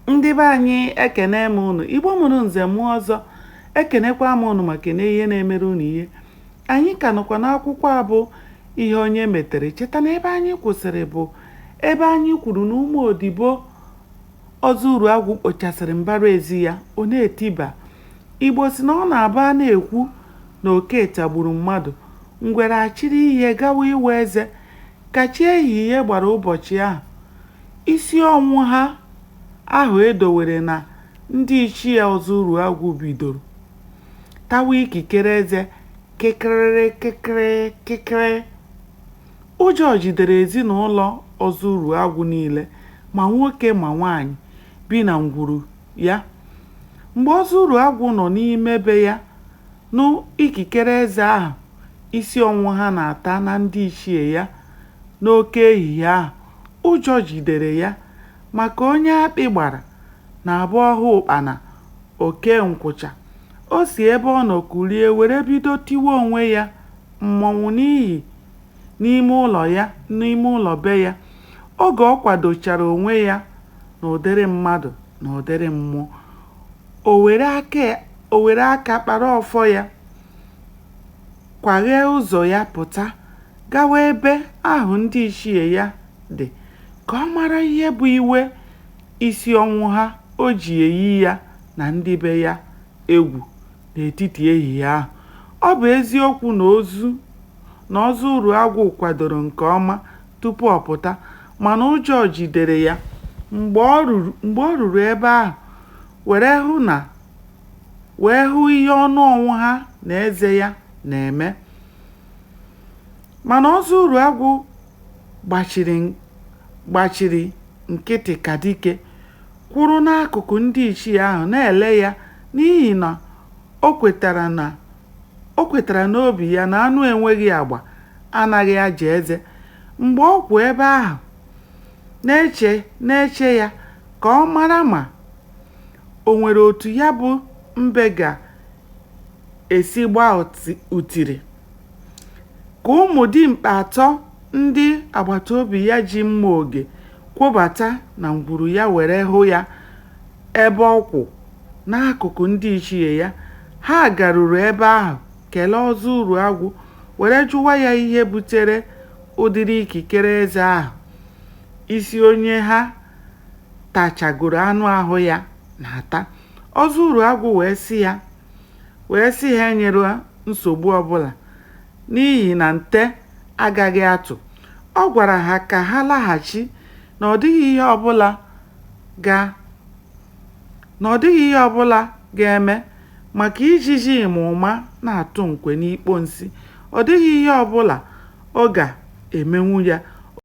Ndị be anyị, ekene m unu. Igbo mụrụ nze mụọ ọzọ, ekenekwa m unu ma kene ihe na-emere unu ihe. Anyị ka nọkwa n'akwụkwọ a bụ Ihe Onye Metere. Cheta na ebe anyị kwụsịrị bụ ebe anyị kwuru na ụmụ odibo Ọzọ Uruagwụ kpochasịrị mbara ezi ya, ọ na-etiba. Igbo sị na ọ na-abụ a na-ekwu na oke tagburu mmadụ, ngwere achịrị ihe gawa ịwa eze. Ka chi ehihie gbara ụbọchị ahụ, isi Ọnwụha ahụ e dowere na ndị ichie Ọzọ Uruagwụ bidoro tawa ikikere eze kịkịrịrị kịkịrị kịkịrị. Ụjọ jidere ezinụlọ Ọzọ Uruagwụ niile, ma nwoke ma nwaanyị bi na ngwuru ya. Mgbe Ọzọ Uruagwụ nọ n'ime be ya nụ ikikere eze ahụ isi Ọnwụha na-ata na ndị ichie ya n'oke ehihie ahụ, ụjọ jidere ya maka onye akpị gbara na-abụ ọ hụ ụkpana, o kee nkwụcha. O si ebe ọ nọ kulie were bido tiwe onwe ya mmọnwụ n'ihi n'ime ụlọ ya n'ime ụlọ be ya. Oge ọ kwadochara onwe ya n'ụdịrị mmadụ na ụdịrị mmụọ, o were aka kpara ọfọ ya, kwaghee ụzọ ya pụta gawa ebe ahụ ndị ichie ya dị ka ọ mara ihe bụ iwe isi Ọnwụha o ji eyi ya na ndị be ya egwu n'etiti ehihie ahụ. Ọ bụ eziokwu na ozu na Ọzọ Uruagwụ kwadoro nke ọma tupu ọ pụta, mana ụjọ jidere ya mgbe ọ ruru ebe ahụ were hụ na wee hụ ihe ọnụ Ọnwụha na eze ya na-eme. Mana Ọzọ Uruagwụ gbachiri nkịtị ka dike, kwụrụ n'akụkụ ndị ichie ahụ na-ele ya n'ihi na o kwetara n'obi ya na anụ enweghị agba anaghị aja eze. Mgbe ọ kwụ ebe ahụ na-eche ya ka ọ mara ma o nwere otu ya bụ mbe ga-esi gbaa utiri, ka ụmụ dimkpa atọ ndị agbataobi ya ji mma oge kwobata na ngwuru ya were hụ ya ebe ọ kwụ n'akụkụ ndị ichie ya. Ha garuru ebe ahụ kelee Ọzọ Uruagwụ were jụwa ya ihe butere ụdịrị ikikere eze ahụ isi onye ha tachagoro anụ ahụ ya na-ata. Ọzọ Uruagwụ wee sị ha enyela nsogbu ọbụla n'ihi na nte agaghị atụ. Ọ gwara ha ka ha laghachi na ọ dịghị ihe ọbụla ga-eme maka ijiji ma ụma na-atụ nkwe n'ikpo nsị. Ọ dịghị ihe ọbụla ọ ga-emenwu ya.